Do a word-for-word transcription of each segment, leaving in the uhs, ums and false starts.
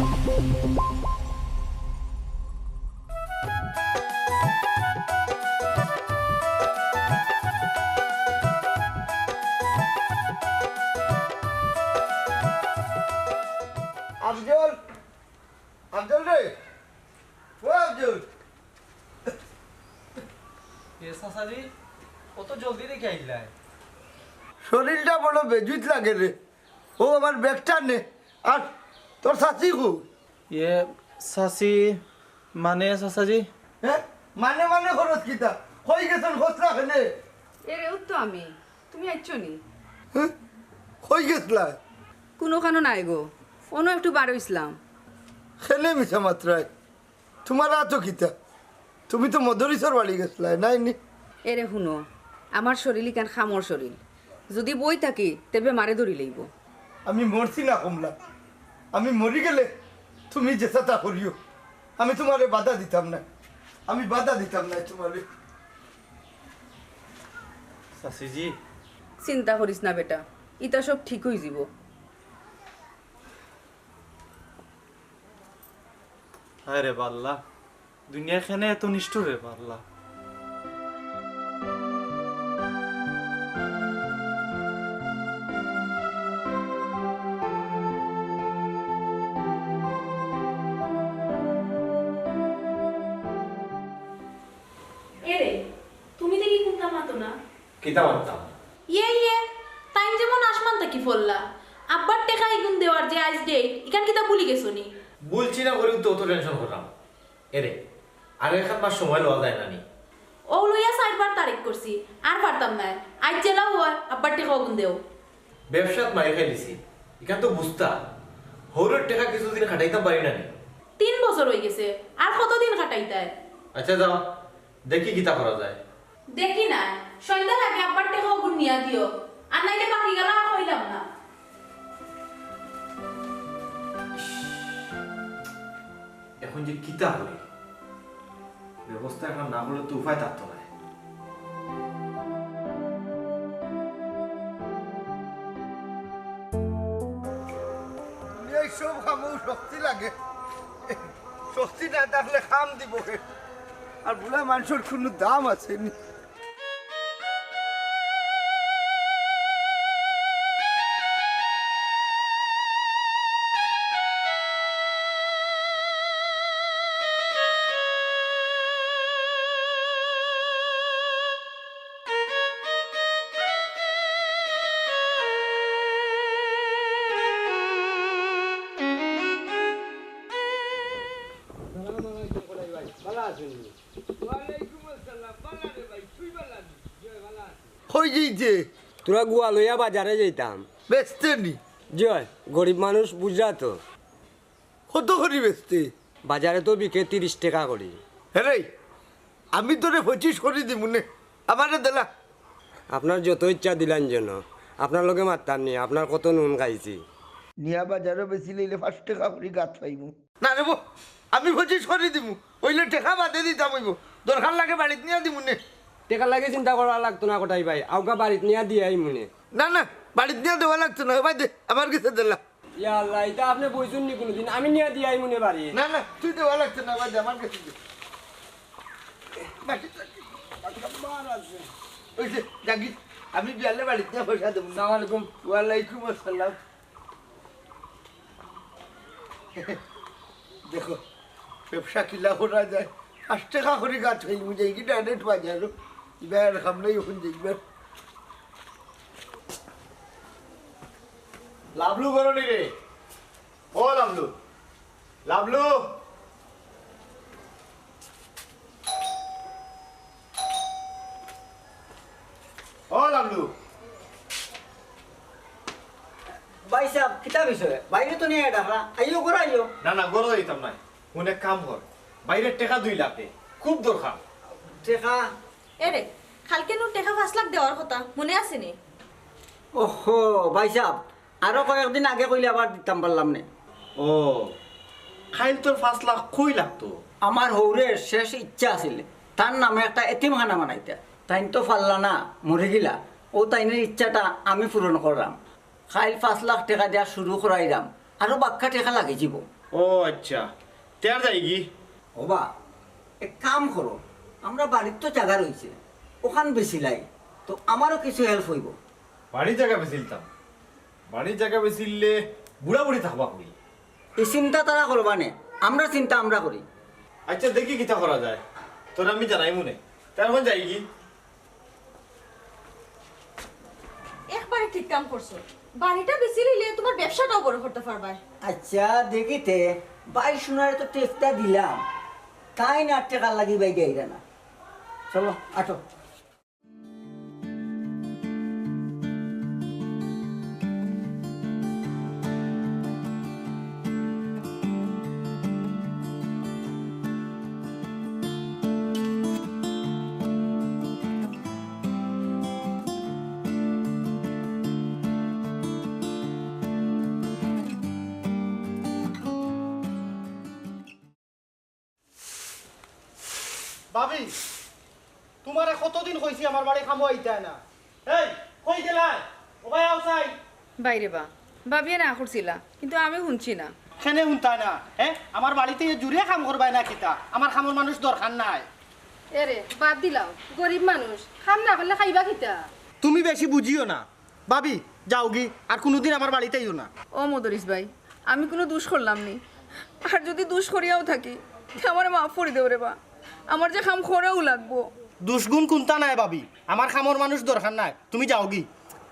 আফজল, আফজল রে, ও আফজল। এ চাচাজি, অত জলদি দেখি আইলায়? শরীরটা বড় বেজুইত লাগে রে। ও আমার ব্যাগটা নে। আর তোর চাচি কই? ইয়ে, চাচি, মানে চাচাজি? হ্যাঁ? মানে মানে খরচ কিতা? কই গেছইন খোঁজ না কেনে? এরে, ও তো আমি। তুমি আইছো নি? হ্যাঁ? কই গেছলায়? কুনুখানো নাই গো, অনো একটু বার অইছলাম। কেনে মিছা মাতরায়? তুমার আতো কিতা? তুমি তো মদরিছর বাড়ি গেছলায়, নায় নি? এরে হুনো, আমার শরীল ইখান কামর শরীল, যুদি বই থাকি, তে বেমারে ধরি লইবো। আমি মরছি না কমলা, আমি মরি গেলে তুমি যেতা তা করিও, আমি তুমারে বাধা দিতাম না, আমি বাধা দিতাম না তুমারে। চাচিজি। চিন্তা করিস না বেটা, ইতা সব ঠিক অইযিবো। হায় রে বা আল্লাহ, দুনিয়া কেনে এত নিষ্ঠুর রে বা আল্লাহ। এরে, তুমি দেখি কুনতা মাতো না? কিতা মাততাম? ইয়ে, ইয়ে, তাইন যেমন আসমান থাকি ফল্লা। আব্বার টেকা ইগুন দেওয়ার যে আইজ date, ইখান কিতা ভুলি গেছো নি? ভুলছি না করিউ তো অত tension কররাম। এরে, আরো এখান মাস সময় লওয়া যায় না নি? অউ লইয়া চাইরবার তারিখ করছি, আর পারতাম নায়। আইজ যেলাউ অয়, আব্বার টেকা অগুন দেও। ব্যবসাত মারি খাইলিছি, ইখান তো বুঝতা। হউরর টেকা কিছুদিন খাটাইতাম পারি না নি? তিন বছর অইগেছে, আর কতদিন খাটাইতায়? আচ্ছা যাও, দেখি কিতা করা যায়। দেখি না, সন্ধ্যার আগে আব্বার টেকা অগুন নিয়া দিও, আর নাইলে বাকি গেলা আর কইলাম না। এখন যে কিতা করি, ব্যবস্থা এখন না করলে তো উপায় থাকতো না। এই সব কামো শক্তি লাগে, শক্তি না থাকলে কাম দিবো কে? আর বুড়া মানষর কুনু দাম আছে নি। আসসালামু আলাইকুম, কলাই ভাই। ভালা আছইন নি? ওয়ালাইকুম আসসালাম। ভালা রে ভাই, তুই ভালা নি? জি, ভালা আছি। কই যাইতে? তোরা গুয়া লইয়া বাজারে যাইতাম। বেচতে নি? জি অয়, গরিব মানুষ বুঝরা তো। কত করি বেচতে? বাজারে তো বিকে তিরিশ টেকা করি। হেরে, আমি তোরে পঁচিশ করি দিমু নে, আমারে দেলা। আপনার যত ইচ্ছা দিলাইন যেন, আপনার লগে মাততাম নি, আপনার কত নুন খাইছি। নিয়া বাজারো বেচিলাইলে পাঁচ টেকা করি গাত পাইমু। না রে বো, আমি পঁচিশ করি দিমু, অইলে টেকা বাদে দিতাম অইবো, দরকার লাগে বাড়িত নিয়া দিমু নে। টেকার লাগি চিন্তা করা লাগতো না কটাই ভাই, আউক্কা বাড়িত নিয়া দিয়া আইমু নে। না না, বাড়িত নিয়া দেওয়া লাগতো না, বাদে আমার গেছে দেলা। ইয়া আল্লাহ, ইতা আপনে বইছইন নি কুনুদিন? আমি নিয়া দিয়া আইমু নে বাড়ি। না না, তুই দেওয়া লাগতো না, বাদে আমার গেছে দে। বাকি তো বাকি তো বার আছে। ওই যে, জাগি, আমি বিয়ালে বাড়িত নিয়া পয়সা দেবো। আসসালামু আলাইকুম। ওয়ালাইকুম আসসালাম। দেখো, ব্যবসা কিলা করা যায়। পাঁচ টেকা করি গাত হইল, বুঝে কি direct বাজারো। ইবার খাম নাই, ওখান যাইবার। লাভলু ঘরো নি রে? ও লাভলু, লাভলু, ও লাভলু। ভাইসাব, কিতা বিষয়? বাইরে তো নিয়া ডাকরা। আইও, ঘরো আইও। না, না, ঘরো যাইতাম নায়। হুন, এক কাম কর, বাইরে টেকা দুই লাখ দে, খুব দরকার। টেকা? এরে, কাইলকে নু টেকা পাঁচ লাখ দেওয়ার কথা, মনে আছে নি? ওহো, ভাইসাব, আরো কয়েকদিন আগে কইলে আবার দিতাম পারলাম নে। ও, কাইল তোর পাঁচ লাখ কই লাগতো? আমার হউরের শেষ ইচ্ছা আছিল, তার নামে একটা এতিমখানা বানাইতা। তাইন তো পারলা না, মরিগেলা। অউ তাইনর ইচ্ছাটা আমি পূরণ কররাম। কাইল পাঁচ লাখ টেকা দিয়া শুরু করাইরাম, আরো বাক্কা টেকা লাগি যিবো। ও আচ্ছা, তে আর যাইগি? ওবা, এক কাম করো, আমরা বাড়িত তো জাগা রইছে, অখান বেচিলাই, তো আমারও কিছু help অইবো। বাড়ির জাগা বেচিলতাম? বাড়ির জাগা বেচিলে বুড়া বুড়ি থাকবা কই? ই চিন্তা তারা করবা নে, আমরা চিন্তা আমরা করি। আচ্ছা, দেখি কিতা করা যায়, তোরে আমি জানাইমু নে। তে অখন যাইগি? একবারে ঠিক কাম করছো, বাড়িটা বেচিলিলে তুমার ব্যবসাটাও বড় করতা পারবায়। আচ্ছা, দেখি তে, ভাই সোনারে তো টেকাটা দিলাম, তাইন আর টেকার লাগি বাইরে আইরা না। চলো, আটো। ভাবি, তুমারে কতদিন কইছি আমার বাড়ি কামো আইতায় না। এই, কই গেলায়? ওবায় আও চাই। বাইরে বা, ভাবিয়ে না করছিলা, কিন্তু আমি হুনছি না। কেনে হুনতায় না? হে, আমার বাড়িতে ইয়ে জুরে কাম করবায় না কিতা? আমার কামর মানুষ দরকার নাই। এরে, বাদ দিলাও, গরিব মানুষ, কাম না করলে খাইবা কিতা? তুমি বেশি বুঝিও না। ভাবি, যাওগি, আর কুনুদিন আমার বাড়িত আইও না। ও মদরিছ ভাই, আমি কুনু দুষ করলাম নি। আর যুদি দুষ করিয়াও থাকি, তে আমারে মাফ করি দেও রে বা। আমার যে কাম করাউ লাগবো। দুষ গুণ কুন্তা নাই ভাবি, আমার কামর মানুষ দরকার নাই, তুমি যাওগি।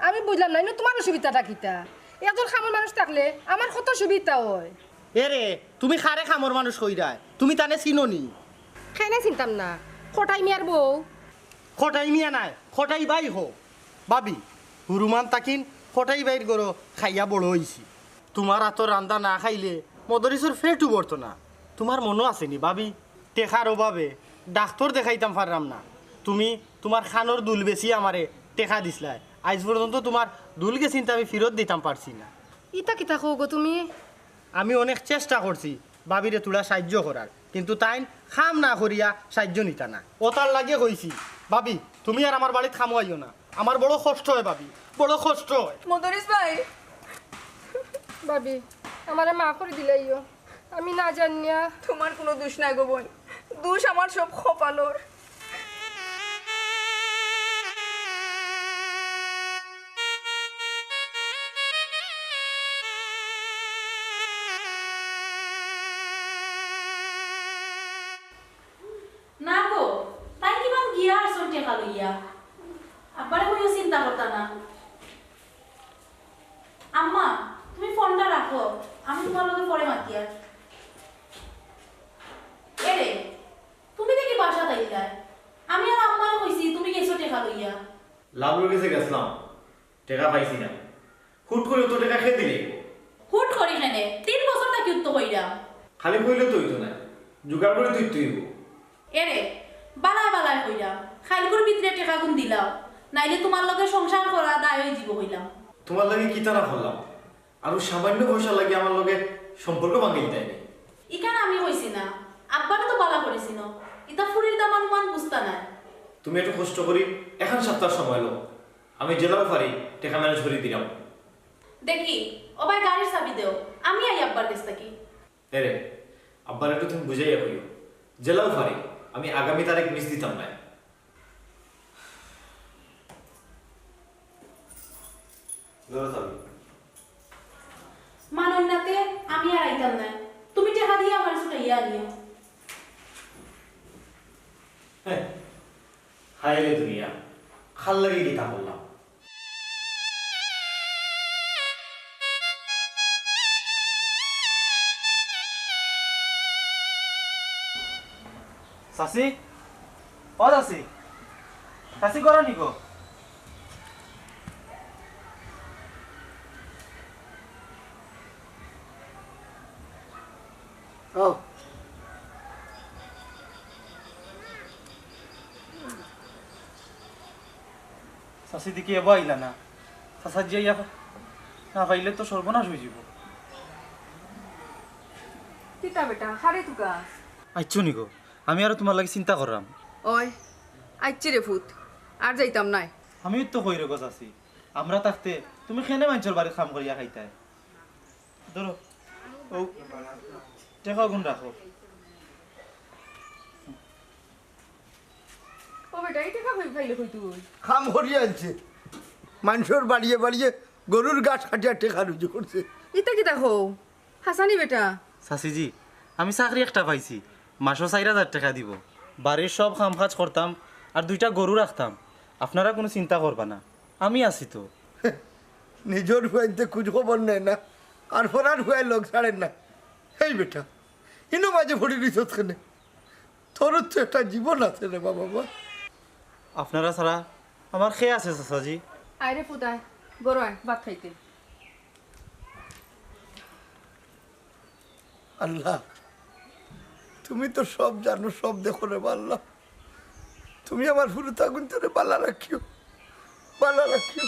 আমি বুঝলাম না, ইনো তুমার অসুবিধাটা কিতা? একজন কামর মানুষ থাকলে আমার কত সুবিধা অয়। এরে, তুমি কারে কামর মানুষ কইরায়? তুমি তানে চিনো নি? কেনে চিনতাম না, কটাই মিয়ার বউ। কটাই মিয়া নায়, কটাই ভাই কও। ভাবি, হুরুমান তাকিন কটাই ভাইর ঘরো খাইয়া বড় অইছি। তুমার আতর রান্দা না খাইলে মদরিছর পেটও ভরতো না। তুমার মনো আছে নি ভাবি, টেকার অভাবে ডাক্তর দেখাইতাম পাররাম না। তুমি তুমার কানর দুল বেচিয়া আমারে টেকা দিছলায়। আইজ পর্যন্ত তুমার দুল গেছিনতা আমি ফিরত দিতাম পারছি না। ইতা কিতা কও গো তুমি? আমি অনেক চেষ্টা করছি ভাবিরে থুড়া সাইয্য করার, কিন্তু তাইন কাম না করিয়া সাইয্য নিতা না। অতার লাগিয়ে কইছি, ভাবি, তুমি আর আমার বাড়িত কামো আইও না। আমার বড় কষ্ট অয় ভাবি, বড় কষ্ট অয়। মদরিছ ভাই। ভাবি, আমারে মাফ করি দিলাইও, আমি না জানিয়া। তুমার কুনু দুষ নাই গো বইন, দুষ আমার সব কপালর। না গো, তাইন কিমান গিয়া আছইন টেকা লইয়া। আব্বারে কইও চিন্তা করতা না। আম্মা, তুমি ফোনটা রাখো, আমি তুমার লগে পরে মাতিয়ার। এরে, তুমি দেখি বাসাত আইলায়। আমি আর আম্মারে কইছি তুমি গেছো টেকা লইয়া। লাভলুর গেছে গেছলাম, টেকা পাইছি না। হুট করি অত টেকা কে দিলে? হুট করি কেনে? তিন বছর থাকি উত্ত কইরাম। খালি কইলে তো অইতো নায়, জুগাড় করি তো অইতো অইবো। এরে, বালা বালা কইরাম, কাইলকুর ভিতরে টেকাগুন দিলাও, নাইলে তুমার লগে সংসার করা দায় অইযিবো কইলাম। তুমার লগে কিতা না করলাম? আরো সামান্য পয়সার লাগি আমার লগে সম্পর্ক ভাঙিলিতায় নি? ইখান আমি কইছি না, আব্বারে তো বালা করি চিনো, ইতা ফুরির দামান মান বুঝতা নায়। তুমি একটু কষ্ট করি একখান সাপ্তার সময় লও, আমি যেলাউ পারি টেকা manage করি দিরাম। দেখি, ওবায় গাড়ির চাবি দেও, আমি আই আব্বার গেছ থাকি। এরে, আব্বারে একটু তুমি বুঝাইয়া কইও, যেলাউ পারি, আমি আগামী তারিখ miss দিতাম নায়। ধরো চাবি। মানইন না তে আমি আর আইতাম নায়। তুমি টেকা দিয়া আমারে ছুটাইয়া আনিও। হ্যাঁ, হায় রে দুনিয়া, কার লাগি কিতা করলাম। চাচি, ও চাচি, চাচি ঘরো নি গো? আও। চাচি দেখি এবো আইলা না। চাচা যাইয়া না পাইলে তো সর্বনাশ অইযিবো। কিতা বেটা, কারে তুকাস? আইচ্ছো নি গো, আমি আরো তুমার লাগি চিন্তা কররাম। ওই, আইচ্ছি রে ফুত, আর যাইতাম নায়। আমিউ তো কই রে গো চাচি, আমরা থাকতে তুমি কেনে মাইনষর বাড়িত কাম করিয়া খাইতায়? ধরো। ও, টেকাগুন রাখো। ও বেটা, এই টেকা কই পাইলে কই তুই? কাম করিয়া আনছে। মানষর বাড়িয়ে বাড়িয়ে গরুর ঘাস কাটিয়া টেকা রুজি করছে। ইতা কিতা কও? হাছানি বেটা? চাচিজি, আমি চাকরি একটা পাইছি, মাসো চাইর হাজার টেকা দিবো। বাড়ির সব কাম কাজ করতাম, আর দুইটা গরু রাখতাম। আপনারা কুনু চিন্তা করবা না, আমি আছি তো। নিজর ফুয়াইন্তে খুজ খবর নেয় না, আর ফরার ফুয়াইন লগ ছাড়ের না। হেই বেটা, ইনো মাঝে পড়ি রইছস কেনে? তোরও তো একটা জীবন আছে রে বাবা। আপনারা ছাড়া আমার কে আছে, চাচাজি? আয় রে পুত, আয়, ঘরো আয়, ভাত খাইতে। আল্লাহ, তুমি তো সব জানো, সব দেখো রে বা আল্লাহ। তুমি আমার হুরুতাগুইন্তরে বালা রাখিও, বালা রাখিও।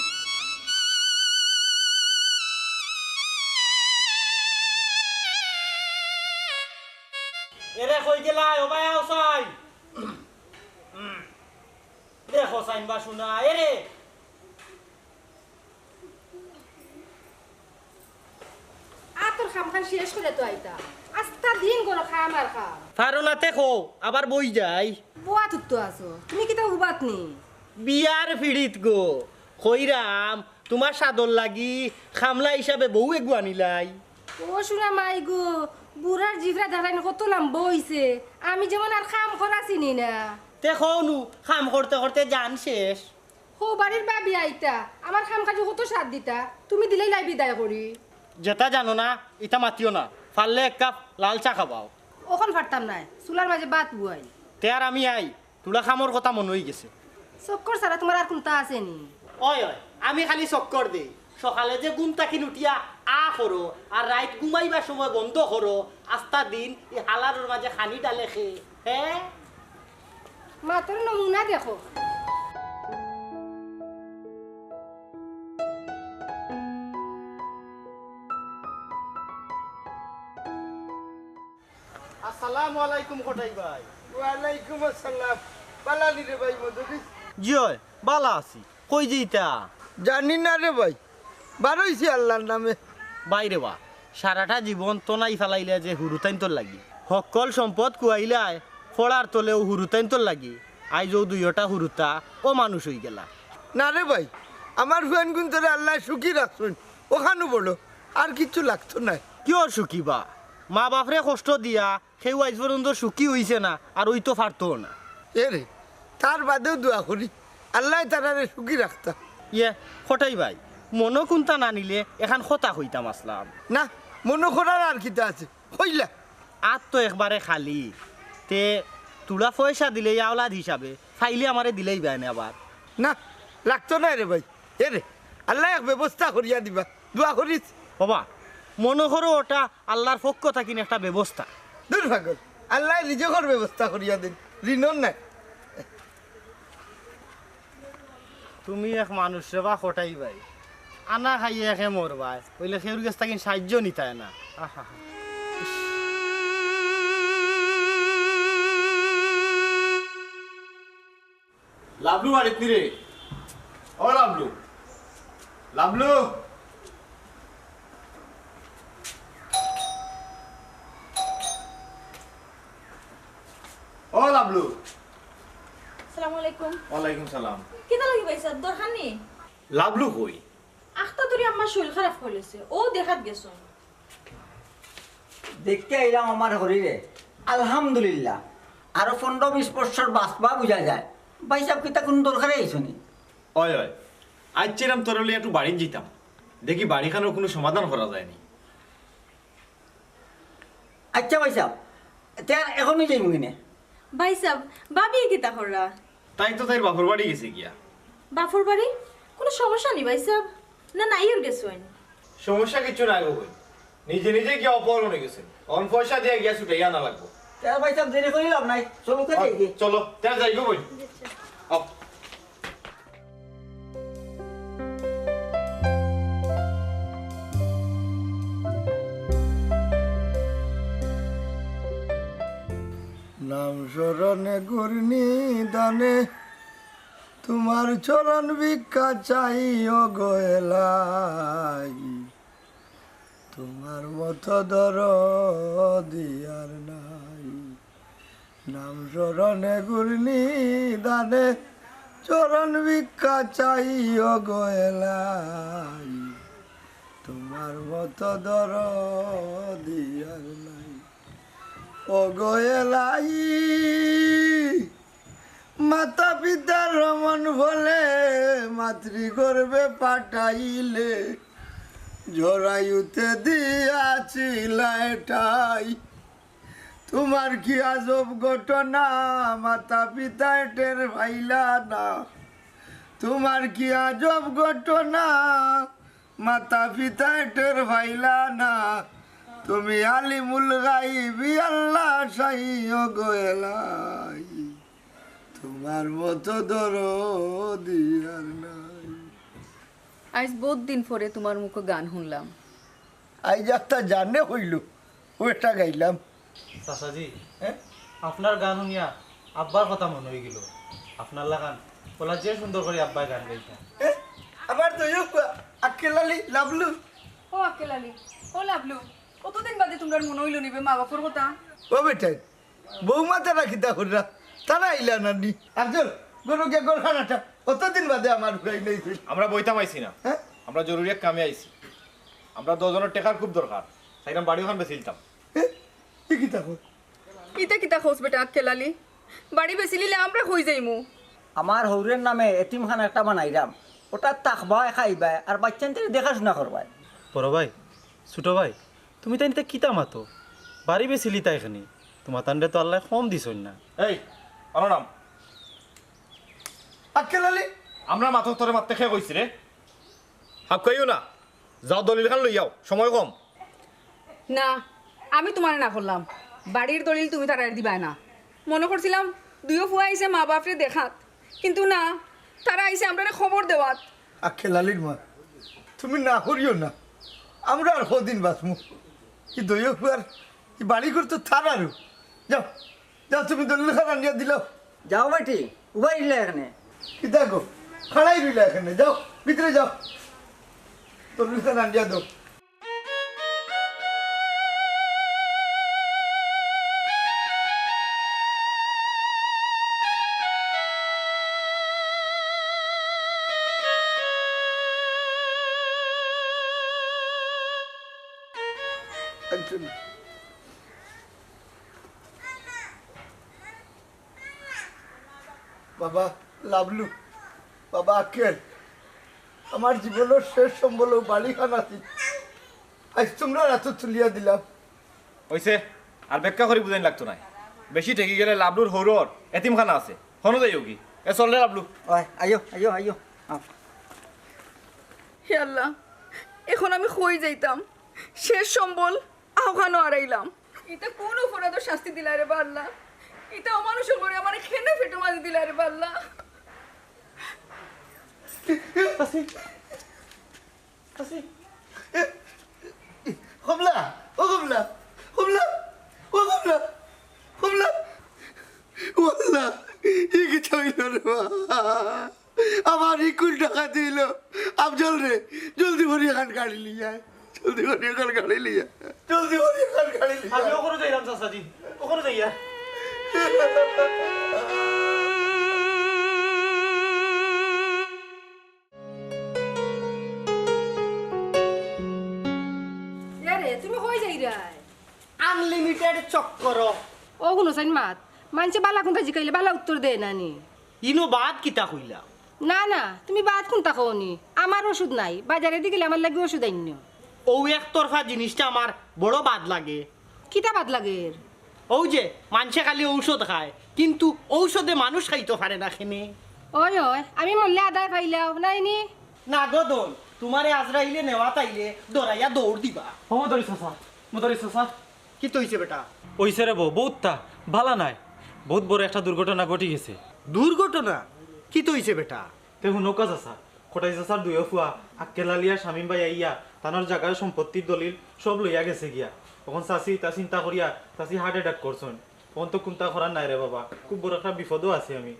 এরে কই গেলায়? ও ভাই, আও চাই। দেখো চাইন বা শুনা, এরে। আ, তোর কামখান শেষ করে তো আইতা। আস্তা দিন করো কাম আর কাম। পারো না তে কও, আবার বই যাই। বওয়াত তো আছো, তুমি কিতা উবাত নি? বিয়ার ফিড়িত গো, কইরাম, তুমার সাদর লাগি কামলা হিসাবে বউ এগু আনিলাই। ও শুনা মাই গো, বুড়ার জিভরা দেখরায়নি কত লাম্বা অইছে। আমি যেমন আর কাম করা চিনি না। তে কও নু, কাম করতে করতে জান শেষ। হউ বাড়ির ভাবি আইতা, আমার কাম কাজো কত সাথ দিতা, তুমি দিলাইলায় বিদায় করি। যেটা জানো না, ইটা মাতিও না। পারলে এক কাপ লাল চা খাবাও। অখন পারতাম নায়, চুলার মাঝে ভাত বুয়াই। তে আর আমি আই, তুরা কামর কথা মনো অইগেছে। চক্কর ছাড়া তুমার আর কুন্তা আছে নি? অয়, অয়, আমি খালি চক্কর দেই। সকালে যে ঘুম থাকি উঠিয়া আ করো, আর রাইত ঘুমাইবার সময় বন্ধ করো, আস্তা দিন ই হালারর মাঝে খানি ডালে খে, হে? মাতর নমুনা দেখো। আসসালামু আলাইকুম কটাই ভাই। ওয়ালাইকুম আসসালাম। বালা নি রে ভাই মদরিছ? জি অয়, বালা আছি। কই যাইতা? জানি না রে ভাই, বারইছি আল্লার নামে। ভাই রে বা, সারাটা জীবন তনাই ফালাইলা যে হুরুতাইন্তর লাগি। হক্কল সম্পদ কুয়াইলায়, ফড়ার তলেও হুরুতাইন্তর লাগি। আইজ অউ দুইওটা হুরুতা অমানুষ অইগেলা। না রে ভাই, আমার ফুয়াইনগুইন্তরে আল্লায় সুখী রাখছইন, অখানউ বড়, আর কিচ্ছু লাগতো নায়। কিওর সুখী বা? মা বাপরে কষ্ট দিয়া কেউ আইজ পর্যন্ত সুখী অইছে না, আর অইতো পারতোও না। এরে, তার বাদেও দোয়া করি, আল্লায় তারারে সুখী রাখতা। ইয়ে, কটাই ভাই, মনো কুন্তা না নিলে এখান কথা কইতাম আছলাম। না, মনো করার আর কিতা আছে, কইলা। আত তো একবারে খালি। তে তুরা পয়সা দিলে আওলাদ হিসাবে, পাইলে আমারে দিলাইবায়নে আবার। না, লাগতো নায় রে ভাই। এরে, আল্লায় এক ব্যবস্থা করিয়া দিবা। দোয়া করিস। বাবা, মনো করো ওটা আল্লার পক্ষ থাকিন একটা ব্যবস্থা। দূর পাগল, আল্লায় রিজিকর ব্যবস্থা করিয়া দিন, ঋণর নায়। তুমি এক মানুষ রে বা কটাই ভাই, আনা খাইয়া একে মরবায়, অইলে কেউর গেছ থাকিন সাহায্য নিতায় না। আহা। লাভলু বাড়িত নি রে? ও লাভলু, লাভলু, ও লাভলু। আসসালামু আলাইকুম। ওয়ালাইকুম সালাম। কিতা লাগি ভাইসাব, দরকার নি? লাভলু কই? আখতা ধরি আম্মার শরীর খারাপ করিলিছে, অউ দেখাত গেছইন। দেখিয়া আইলাম আমার শরীরে, আলহামদুলিল্লাহ, আরো পনরো বিশ বছর বাঁচবা বুঝা যায়। ভাইসাব, কিতা কুনু দরকারে আইছো নি? অয়, অয়, আইছিলাম তোরে লইয়া একটু বাড়িত যাইতাম, দেখি বাড়িখানর কুনু সমাধান করা যায় নি। আচ্ছা ভাইসাব, তে অখন যাইমু কিনে? ভাইসাব, ভাবিয়ে কিতা কররা? তাই তো তাইর বাপর বাড়ি গেছে গিয়া। বাপর বাড়ি? কুনু সমস্যা নি ভাইসাব? না, না, ইয়র গেছইন। সমস্যা কিচ্ছু নাই গো বইন, নিজে নিজে গিয়া অপহরণ অই গেছে। অখন পয়সা দিয়া গিয়া ছুটাইয়া আনা লাগবো। তে ভাইসাব, দেরি করি লাভ নাই, চলো, তে যাই গি। চলো, তে যাই গো বইন। আও। নাম স্মরণে ঘূর্ণি দানে, তোমার চরণ ভিক্ষা চাই ও গো এলাই। তোমার মতো দরদি আর নাই। নাম স্মরণে গুণী দানে চরণ ভিক্ষা চাই ও গো এলাহি। তোমার মতো দরদি আর নাই ও গো এলাহি। মাতা পিতার মন বলে মাতৃগর্ভে পাঠাইলে জরায়ুতে দিয়াছিলা এটাই। তোমার কি আজব ঘটনা, মাতা পিতায় টের পাইলা না? তোমার কি আজব ঘটনা, মাতা পিতায় টের পাইলা না? তুমি আলিমুল গাইবি আল্লাহ সাইয়্যিদ গো এলাহি। তোমার মতো দরদি আর নাই। আইজ বউত দিন পরে তুমার মুখো গান হুনলাম। আইজ একটা জানে অইলো, অউ একটা গাইলাম। চাচাজি, হ্যাঁ? আপনার গান হুনিয়া আব্বার কথা মনো অইগেলো। আপনার লাখান অলা যে সুন্দর করি আব্বায় গান গাইতা। হ্যাঁ? আমার তো ইয়ো আক্কেল আলী, লাভলু। ও আক্কেল আলী, ও লাভলু, অতদিন বাদে তুমরার মনো অইলো নি বে মা বাপর কথা? ও বেটাইন, বউমা তারা কিতা কররা? তারা আইলা না নি? আফজল, গরু গিয়া গরু খানাটা, অতদিন বাদে আমার ঘুরাই লইছে। আমরা বইতাম আইছি না। হ্যাঁ? আমরা জরুরি এক কামে আইছি। আমরা দুইজনর টেকার খুব দরকার। চাইরাম বাড়ি অখান বেচিলিতাম। হ্যাঁ? ই কিতা কর? ইতা কিতা কস বেটা আক্কেল আলী? বাড়ি বেচিলিলে আমরা কই যাইমু? আমার হউরের নামে এতিমখানা একটা বানাইরাম। অটাত থাকবায়, খাইবায়, আর বাইচ্চাইন্তরে দেখাশুনা করবায়। বড় ভাই, ছোট ভাই, তুমি তাইন ইতা কিতা মাতো? বাড়ি বেচিলিতায় কেনে? তুমাতানরে তো আল্লায় কম দিছইন না। এই, অনো নাম। আক্কেল আলী। আমরা মাতো, তোরে মাততে কে কইছে রে? হাবকাইও না, যাও দলিল খান লই আও, সময় কম। না, আমি তুমারে না করলাম, বাড়ির দলিল তুমি তারারে দিবায় না। মনো করছিলাম দুইও ফুয়া আইছে মা বাপরে দেখাত, কিন্তু না, তারা আইছে আমরারে খবর দেওয়াত। আক্কেল আলীর মা, তুমি না করিও না, আমরা আর কদিন বাঁচমু? ই দুইও ফুয়ার ই বাড়ি ঘর তো তারারউ। যাও, যাও, তুমি দলিল খান আনিয়া দিলাও। যাও বেটি, উবাই রইলা এখানে। কিতা গো, খাড়াই রইলা এখানে, যাও, ভিতরে যাও, দলিল খান আনিয়া দাও। আচ্ছা। বাবা লাভলু, বাবা আক্কেল, আমার জীবনর শেষ সম্বল অউ বাড়িখান আছিল। আইজ তুমরার আতো তুলিয়া দিলাম। অইছে, আর ব্যাখ্যা করি বুঝাইন লাগতো নায়। বেশি ঠেকি গেলে লাভলুর হউরর এতিমখানা আছে, হনো যাইওগি। এ চল রে লাভলু। ওই, আইও, আইও, আইও। আও। হে আল্লাহ, এখন আমি কই যাইতাম? শেষ সম্বল অখানো হারাইলাম। ইতা কুন অপরাধর শাস্তি দিলায় রে বা আল্লাহ? ইতা অমানুষ অকলে আমারে কেনে পেটর মাঝে দিলায় রে বা আল্লাহ? চাচি, চাচি। কমলা, ও কমলা, কমলা, ও কমলা, কমলা। ও আল্লাহ, ই কিতা অইলো রে বা? আমার ই কুন ডাকাতি অইলো? আফজল রে, জলদি করি এখান গাড়ি লইয়া আয়। জলদি করি এখান গাড়ি লইয়া আয়। জলদি করি এখান গাড়ি লইয়া আয়। আমি অখনো যাইরাম চাচাজি, অখনো যাইয়া। এরে, তুমি কই যাইরায়? আনলিমিটেড চক্কর। ও হুনো চাইন মাত, মানষে বালা কুন্তা জিকাইলে বালা উত্তর দেয় না নি? ইনো বাদ কিতা কইলা? না, না, তুমি বাদ কুন্তা কওনি। আমার ওষুধ নাই, বাজারেদি গেলে আমার লাগি ওষুধ আইন্নো। অউ একতরফা জিনিসটা আমার বড় বাদ লাগে। কিতা বাদ লাগের? অউ যে মানষে খালি ঔষধ খায়, কিন্তু ঔষধে মানুষ খাইতো পারে না কেনে। ওই, ওই, আমি মরলে আদায় পাইলাও, নায় নি? না গো দোন, তুমারে আজরাইলে নেওয়াত আইলে দৌড়াইয়া দৌড় দিবা। ও মদরি চাচা, মদরি চাচা। কিতা অইছে বেটা? অইছে রে বো, বউততা বালা নায়। বউত বড় একটা দুর্ঘটনা ঘটি গেছে। দুর্ঘটনা? কিতা অইছে বেটা? তে হুনউক্কা চাচা, কটাই চাচার দুইও ফুয়া, আক্কেল আলী আর শামিম ভাই আইয়া তানর জাগার সম্পত্তির দলিল সব লইয়া গেছে গিয়া। অখন চাচি ইতা চিন্তা করিয়া চাচি হার্ট অ্যাটাক করছইন। অখন তো কুন্তা করার নাই রে বাবা, খুব বড় একটা বিপদো আছি আমি।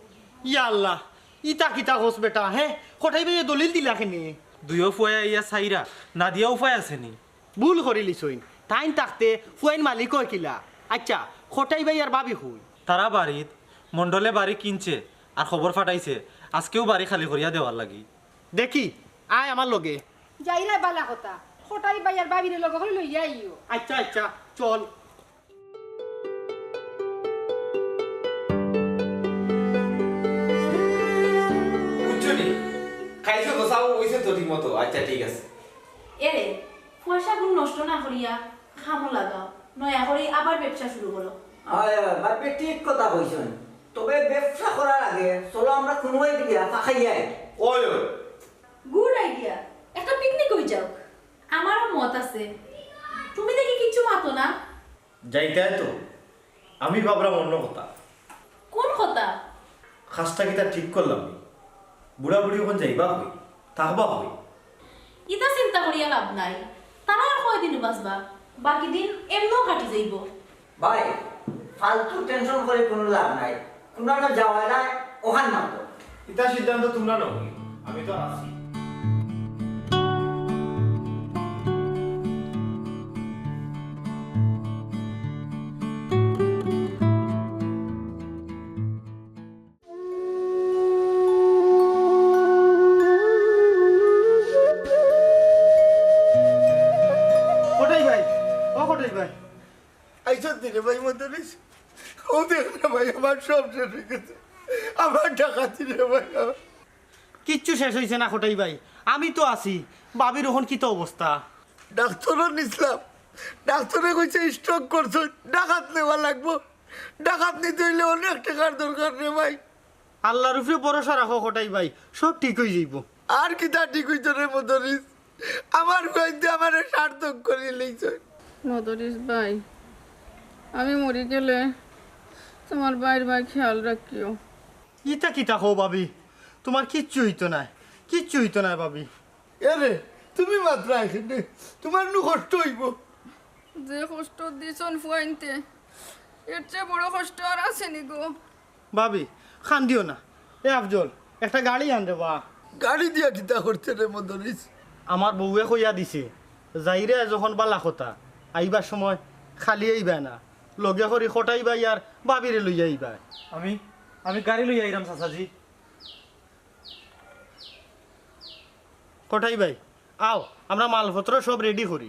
ইয়া আল্লাহ, ইতা কিতা কস বেটা, হে? কটাই ভাইয়ে দলিল দিলা কেনে? দুইও ফুয়ায় আইয়া চাইরা, না দিয়া উপায় আছে নি? ভুল করিলিছইন, তাইন থাকতে ফুয়াইন মালিক অয় কিলা? আইচ্ছা, কটাই ভাই আর ভাবি কই? তারা বাড়িত, মণ্ডলে বাড়ি কিনছে আর খবর ফাটাইছে, আজকেউ বাড়ি খালি করিয়া দেওয়ার লাগি। দেখি, আয় আমার লগে। যাইরায় বালা কথা, কটাই ভাই আর ভাবিরে লগে করি লইয়া আইও। আইচ্ছা, আইচ্ছা, চল। বুঝছো নি? খাইছো তো, চাও অইছে তো ঠিক মতো। আইচ্ছা, ঠিক আছে। এরে, পয়সাগুন নষ্ট না করিয়া কামো লাগাও, নয়া করি আবার ব্যবসা শুরু করো। অয়, অয়, ভাবি ঠিক কথা কইছইন। তবে ব্যবসা করার আগে চলো আমরা কুনুবায় গিয়া ফাঁকাইয়া আই। অয়, অয়। Good idea, একটা picnic অই যাউক। আমারও মত আছে, তুমি দেখি কিচ্ছু মাতো না। যাইতায় তো, আমি ভাবরাম অন্য কথা। কুন কথা? কাজটা কিতা ঠিক করলাম নি? বুড়া বুড়ি অখন যাইবা কই, থাকবা কই? ইতা চিন্তা করিয়া লাভ নাই, তারা আর কয়দিন বাঁচবা, বাকি দিন এমনেউ কাটি যাইবো। ভাই, ফালতু tension করি কুনু লাভ নাই, কুনু একটা যাওয়া যায়, অখান মাতো। ইতা সিদ্ধান্ত তুমরা নাও, আমি তো আছি। কটাই ভাই, ও কটাই ভাই। আইছত নি রে ভাই মদরিছ? ও দেখ না ভাই, আমার সব শেষ অই গেছে। আমার ডাকাতি রে ভাই, আমার। কিচ্ছু শেষ অইছে না কটাই ভাই, আমি তো আছি। ভাবির অখন কিতা অবস্থা? ডাক্তরও নিছলাম, ডাক্তরে কইছে stroke করছে, ডাকাত নেওয়া লাগবো। ডাকাত নিতে অইলে অনেক টেকার দরকার রে ভাই। আল্লার উপরে ভরসা রাখো কটাই ভাই, সব ঠিক অই যাইবো। আর কিতা ঠিক অইতো রে মদরিছ? আমার ফুয়াইন্তে আমারে সার্থক করি লইছে। মদরিছ ভাই, আমি মরি গেলে তুমার ভাইর বায় খেয়াল রাখিও। ইতা কিতা কও ভাবি? তুমার কিচ্ছু অইতো নায়, কিচ্ছু অইতো নায় ভাবি। এরে, তুমি মাতরায় কেনে? তুমার নু কষ্ট অইবো। যে কষ্ট দিছইন ফুয়াইন্তে, এর চেয়ে বড় কষ্ট আর আছে নি গো? ভাবি, কান্দিও না। এ আফজল, একটা গাড়ি আন রে বা। গাড়ি দিয়া কিতা করতে রে মদরিছ? আমার বউয়ে কইয়া দিছে, যাইরায় যখন বালা কথা, আইবার সময় খালি আইবায় না, লগে করি কটাই ভাই আর ভাবিরে লইয়া আইবায়। আমি, আমি গাড়ি লইয়া আইরাম চাচাজি। কটাই ভাই, আও, আমরা মালপত্র সব ready করি।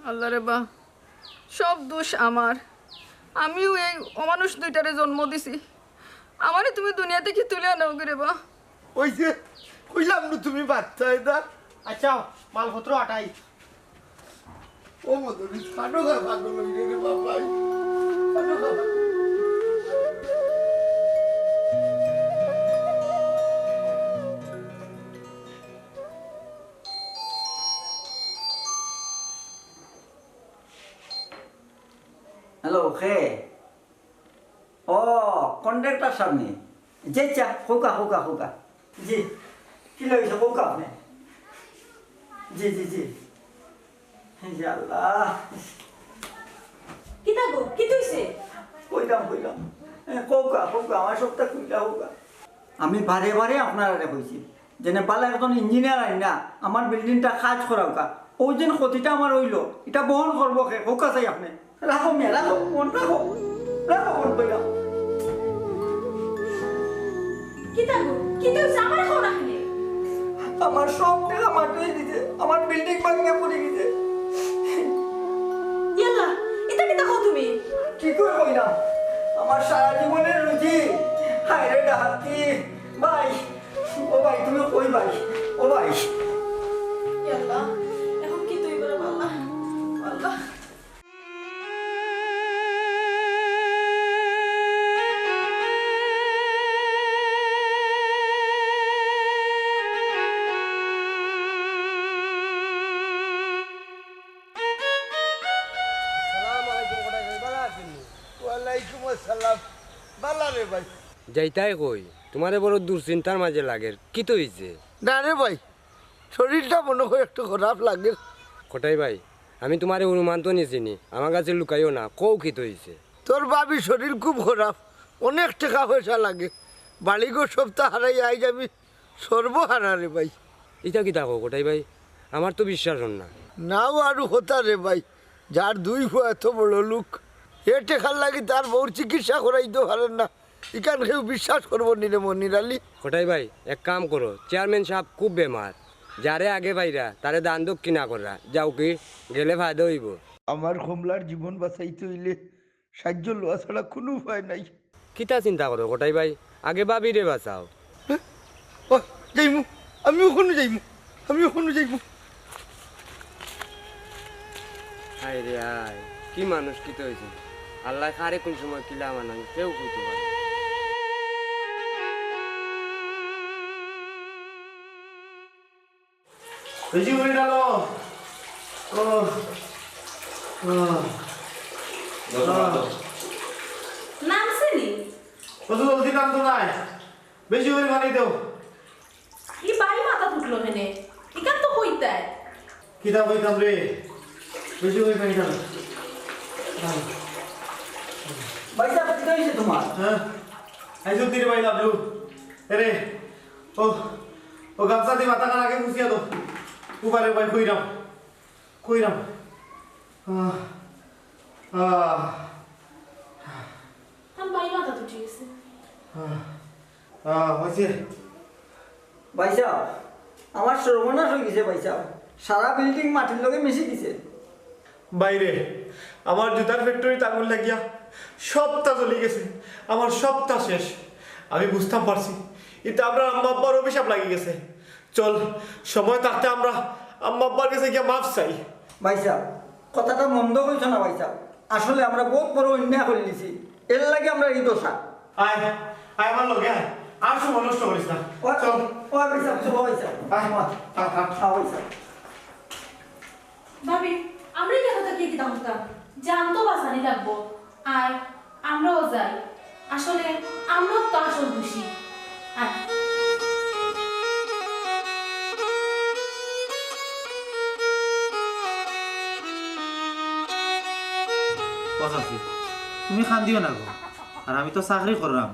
আল্লারে বা, সব দোষ আমার। আমিউ এই অমানুষ দুইটারে জন্ম দিছি। আমারে তুমি দুনিয়া থাকি তুলিয়া নেওগি রে বা। ওই যে, কইলাম নু তুমি বাচ্চা এটা। আইচ্ছা, মালপত্র আটাই। ও মদরিছ, কানো খা পাগল অইলে রে বাবাই। কানো খা পাগল। হ্যালো, কে? ও, কন্ট্রাক্টর সাব নি? জি, আইচ্ছা, কউক্কা, কউক্কা, কউক্কা। জি, কিলা অইছে, কউক্কা আপনে। জি, জি, জি। ইয়া আল্লাহ। কিতা গো, কিতা অইছে? কইলাম, কইলাম। এ, কউক্কা, কউক্কা, আমার সবটা খুলিয়া কউক্কা। আমি বারে বারে আপনারারে কইছি, যেনে বালা একজন ইঞ্জিনিয়ার আইনা আমার বিল্ডিংটা কাজ করাউক্কা। অউ যেন ক্ষতিটা আমার অইলো, ইটা বহন করবো কে? কউক্কা চাই আপনে। রাখো মিয়া, রাখো, ফোন রাখো। রাখো ফোন কইলাম। কিতা গো? কিতা অইছে? আমারে কও না কেনে? আমার সব টেকা মাটি অই গেছে, আমার বিল্ডিং ভাঙ্গিয়া পড়ি গেছে। ইয়াল্লা, ইতা কিতা কও তুমি? কি করে কইলাম? আমার সারা জীবনের রুজি। হায় রে ডাকাতি। ভাই, ও ভাই, তুমি কই ভাই? ও ভাই। ইয়াল্লা, এখন কিতা অইবো রে আল্লাহ? আল্লাহ। আসসালামু আলাইকুম, কটাই ভাই, বালা আছইন নি? ওয়ালাইকুম আসসালাম, বালা রে ভাই। যাইতায় কই? তুমারে বড় দুশ্চিন্তার মাঝে লাগের, কিতা অইছে? না রে ভাই, শরীরটা মনো অয় একটু খারাপ লাগের। কটাই ভাই, আমি তুমারে অনুমান তো নিছি নি, আমার কাছে লুকাইও না, কও কিতা অইছে? তোর ভাবির শরীর খুব খারাপ, অনেক টেকা পয়সা লাগে, বাড়িঘর সবতা হারাইয়া আইজ আমি সর্বহারা রে ভাই। ইতা কিতা কও কটাই ভাই? আমার তো বিশ্বাস অর না। নাও আরু কথা রে ভাই, যার দুই ফুয়া এত বড় লোক, এ টেকার লাগি তার বউর চিকিৎসা করাইতো পারের না, ইখান কেউ বিশ্বাস করবো নি রে মনির আলী। কটাই ভাই, এক কাম করো, চেয়ারম্যান সাব খুব বেমার, যারে আগে পাইরা তারে দান দক্ষিণা কররা, যাও কি গেলে ফায়দা অইবো। আমার কমলার জীবন বাঁচাইতে অইলে সাহায্য লওয়া ছাড়া কুনু উপায় নাই। কিতা চিন্তা করো কটাই ভাই, আগে ভাবিরে বাঁচাও। ও, যাইমু, আমি অখনউ যাইমু, আমি অখনউ যাইমু। হায় রে হায়, কি মানুষ কিতা অইছে, আল্লায় কারে কুন সময় কিলা বানাইন কেউ কইতো পারে না। বেশি করে গেল। ও, ও। নামছে নি? অত জলদি নামতো নায়। বেশি করে পানি দেও। ই ভাই মাথাত উঠলো কেনে? ইখান তো কইতায়। কিতা কইতাম রে? বেশি করে পানি দেও। ভাই সাহেব, কিতা অইছে তোমার? হ্যাঁ? আইজো তীরে ভাই লাভলু। এরে, ও, ও গামছা দি মাথাখান আগে মুছিয়া দেও। উবারে ভাই কইরাম। কইরাম। আহ, আহ। তান ভাই মাথাত উঠি গেছে। আহ, আহ, অইছে। ভাই সাহেব, আমার সর্বনাশ অই গেছে ভাই সাহেব। সারা বিল্ডিং মাটির লগে মিশি গেছে। ভাইরে, আমার জুতার ফ্যাক্টরিত আগুন লাগিয়া সবটা জ্বলি গেছে, আমার সবটা শেষ। আমি বুঝতাম পারছি, ইতা আমরার আম্মা আব্বার অভিশাপ লাগি গেছে। চল, সময় থাকতে আমরা আম্মা আব্বার গেছে গিয়া মাফ চাই। ভাই সাহেব, কথাটা মন্দ কইছো না ভাই সাহেব, আসলে আমরা বউত বড় অন্যায় করিলিছি, এরলাগি আমরার ই দশা। আয়, আয় আমার লগে আয়, আর সময় নষ্ট করিস না। ও, চল। ও ভাই সাহেব, চলো ভাই সাহেব। আয়, আয়, আয়। আও ভাই সাহেব। ভাবি, আমরা ইতা কথা কি কিতা করতাম? জান তো বাঁচানি লাগবো। আয়, আমরাও যাই। আসলে আমরাও তো আসল দোষী। আয়। ও চাচি, তুমি কান্দিও না গো। আর আমি তো চাকরি কররাম,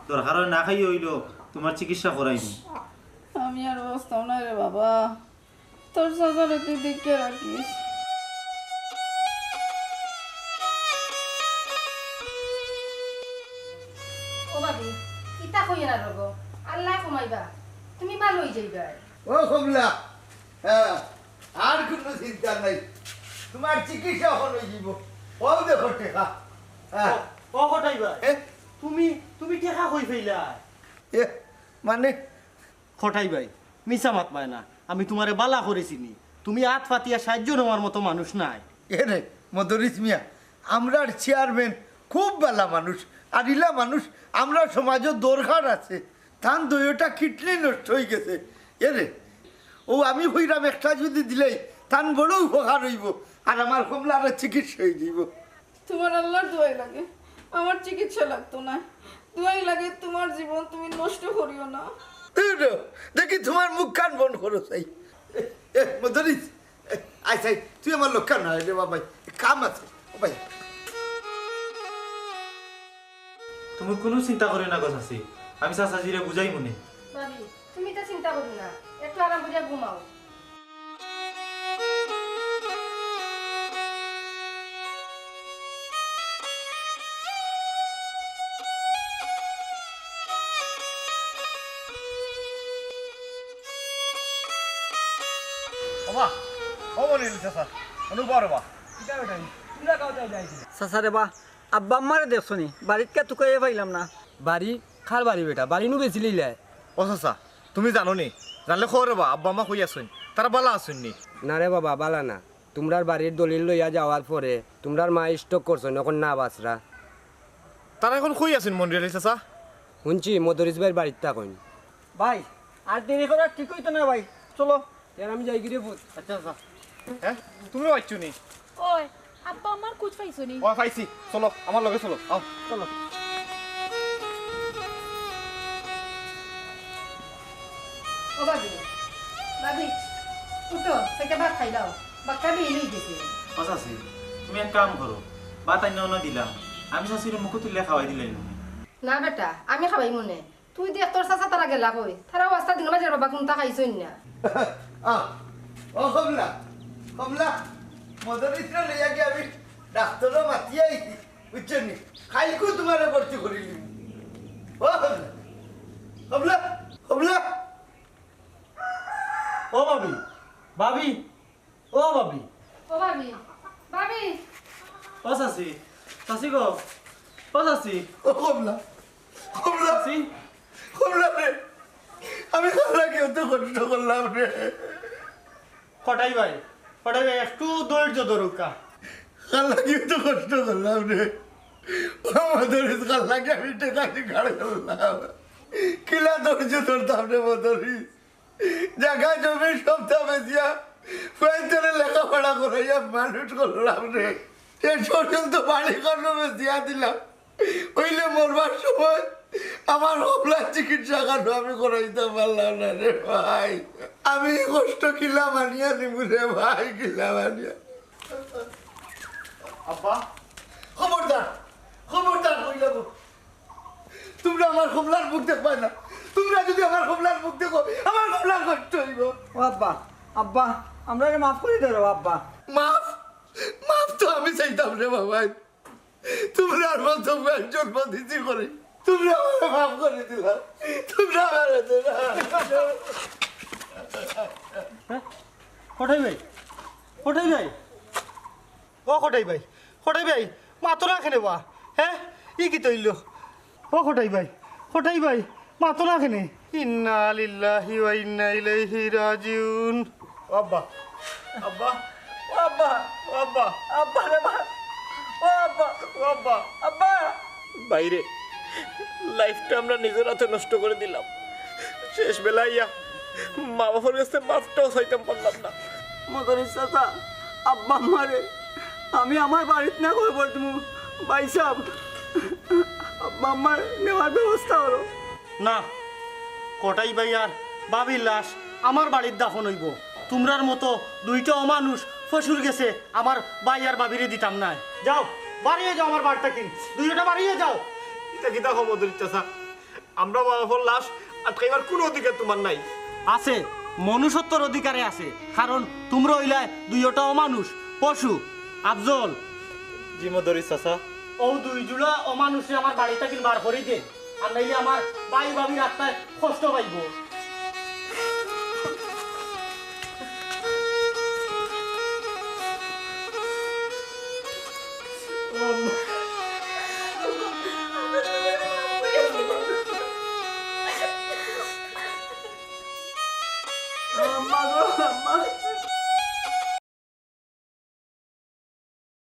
দরকার অয় না খাইয়া অইলেও তুমার চিকিৎসা করাইমু। আমি আর বাঁচতাম না রে বাবা। তোর চাচারে তুই দেখিয়া রাখিস। ও ভাবি, ইতা কইও না রগো, আল্লায় কমাইবা, তুমি ভালা অই যাইবায়। ও কমলা, হ্যাঁ, আর কুনু চিন্তা নাই, তুমার চিকিৎসা অখন অই যাইবো। অউ দেখো টেকা। হ্যাঁ। ও, ও কটাই ভাই, এ? তুমি, তুমি টেকা কই পাইলায়? এ, মানে, কটাই ভাই, মিছা মাত মায় না, আমি তুমারে ভালা করি চিনি। তুমি আত পাতিয়া সাহায্য নেওয়ার মতো মানুষ নায়। এরে মদরিছ মিয়া, আমরার চেয়ারম্যান খুব ভালা মানুষ, আর ইলা মানুষ আমরার সমাজো দরকার আছে। তান দুইওটা কিডনি নষ্ট অই গেছে। এরে, অউ আমি কইরাম একটা যুদি দিলায়, তান বড় উপকার অইবো, আর আমার কমলারও চিকিৎসা অই যাইবো। তুমার আল্লার দোয়াই লাগে, আমার চিকিৎসা লাগতো নায়। দোয়াই লাগে, তুমার জীবন তুমি নষ্ট করিও না। এই রে, দেখি তুমার মুখখান বন্ধ করো চাই। এ, এ, মদরিছ, এ, আয় চাই, তুই আমার লগে আয় রে বাবা, কাম আছে। ও ভাই। তুমি কুনু চিন্তা করিও না গো চাচি, আমি চাচাজিরে বুঝাইমুনে। ভাবি, তুমি তো চিন্তা করিও না, একটু আরাম করিয়া ঘুমাও। ওমা, ও মনির চাচা, অনু বড় বা। কিতা বেটা, তুমরা কাউ তাই যাইছিলে? চাচা রে বা, আব্বা আম্মারে দেখছো নি? বাড়িত কিয়া তুকাইয়া পাইলাম না। বাড়ি? কার বাড়ি বেটা? বাড়ি নু বেচিলিলায়? ও চাচা, তুমি জানো নি? জানলে কও রে বা, আব্বা আম্মা কই আছইন? তারা ভালা আছইন নি? না রে বাবা, ভালা না। তুমরার বাড়ির দলিল লইয়া যাওয়ার পরে তুমরার মা স্ট্রোক করছইন, অখন না বাঁচরা। তারা অখন কই আছইন মনির আলী চাচা? হুনছি মদরিছ ভাইর বাড়িত থাকইন। ভাই, আর দেরি করা ঠিক অইতো না ভাই, চলো। ইয়ার আমি যাইগি রে পুত। আচ্ছা, আচ্ছা। হ্যাঁ? তুমিও আইছো নি? ওই, আব্বা আম্মার খোঁজ পাইছো নি? ও, পাইছি। চলো, আমার লগে চলো। আও। চলো। ও ভাবি, ভাবি, উঠো, সেটা ভাত খাইলাও। বাক্কা বেইল অই গেছে। ও চাচি, তুমি এক কাম করো, ভাত আইনা অনো দিলাম, আমি চাচিরে মুখো তুলিয়া খাওয়াই দিলাইমুনে। না বেটা, আমি খাওয়াইমুনে। তুই দেখ তোর চাচা তারা গেলা কই? তারা অউ আস্তা দিন মাঝে বাবা কুন্তা খাইছইন না। আহ, ও কমলা, কমলা, মদরিসরে লইয়া গিয়া আমি ডাক্তারও মাতিয়া আইছি, বুঝছো নি? কাইলকু তুমারে ভর্তি করিলিমু। ও কমলা, কমলা, কমলা। ও ভাবি, ভাবি, ও ভাবি। ও ভাবি, ভাবি। ও চাচি, চাচি গো, ও চাচি। ও কমলা, কমলা। চাচি। কমলা রে, আমি কার লাগি অত কষ্ট করলাম রে। কটাই ভাই, কটাই ভাই, একটু ধৈর্য ধরুক্কা। কার লাগি অত কষ্ট করলাম রে। ও মদরিস, কার লাগি আমি টেকা জোগাড় করলাম। কিলা ধৈর্য ধরতাম রে মদরিস। জাগা জমি সবতা বেচিয়া, ফুয়াইন্তরে লেখাপড়া করাইয়া মানুষ করলাম রে। শেষ পর্যন্ত বাড়ি ঘরও বেচিয়া দিলাম। অইলে মরবার সময় আমার কমলার চিকিৎসা খানো আমি করাইতাম পারলাম না রে ভাই। আমি ই কষ্ট কিলা মানিয়া নিমু রে ভাই, কিলা মানিয়া। আব্বা, খবরদার, খবরদার কইলাম। তুমরা আমার কমলার মুখ দেখবায় না। তুমরা যদি আমার কমলার মুখ দেখো, আমার কমলার কষ্ট অইবো। ও আব্বা, আব্বা, আমরারে মাফ করি দেও রে আব্বা। মাফ? মাফ তো আমি চাইতাম রে বাবাই। তুমরার মতো একজন মদিসি করি। তুমরা আমারে মাফ করি দিলাও। তুমরা আমারে দিলাও। হ্যাঁ? কটাই ভাই? কটাই ভাই? ও কটাই ভাই, কটাই ভাই, মাতো না কেনে বা? হ্যাঁ, ই কিতা অইলো? ও কটাই ভাই, কটাই ভাই, মাতো না কেনে? ইন্না লিল্লাহি ওয়া ইন্না ইলাইহি রাজিউন। ও আব্বা, আব্বা, ও আব্বা, ও আব্বা, আব্বা রে বা, ও আব্বা, ও আব্বা, আব্বা। ভাইরে, লাইফটা আমরা নিজর আতে নষ্ট করি দিলাম। শেষ বেলায় আইয়া মা বাফর গেছে মাফটাও চাইতাম পারলাম না। মদরিস চাচা, আব্বা আম্মারে আমি আমার বাড়িত না কবর দিমু। ভাইসাব, আব্বা আম্মারে নেওয়ার ব্যবস্থা করো। না, কটাই ভাই আর ভাবির লাশ আমার বাড়িত দাফন অইবো। তুমরার মতো দুইটা অমানুষ পশুর গেছে আমার ভাই আর ভাবিরে দিতাম নায়। যাও, বারইয়া যাও আমার বাড়ি থাকিন, দুইওটা বারইয়া যাও। ইতা কিতা কও মদরিস চাচা? আমরা মা বাফর লাশ আটকাইবার কুনু অধিকার তুমার নাই। আছে, মনুষ্যত্বর অধিকারে আছে, কারণ তুমরা অইলায় দুইওটা অমানুষ, পশু। আফজল। জি মদরিস চাচা। অউ দুই জুড়া অমানুষরে আমার বাড়ি থাকিন বার করি দে, আর নাইলে আমার ভাই ভাবির আত্মায় কষ্ট পাইবো।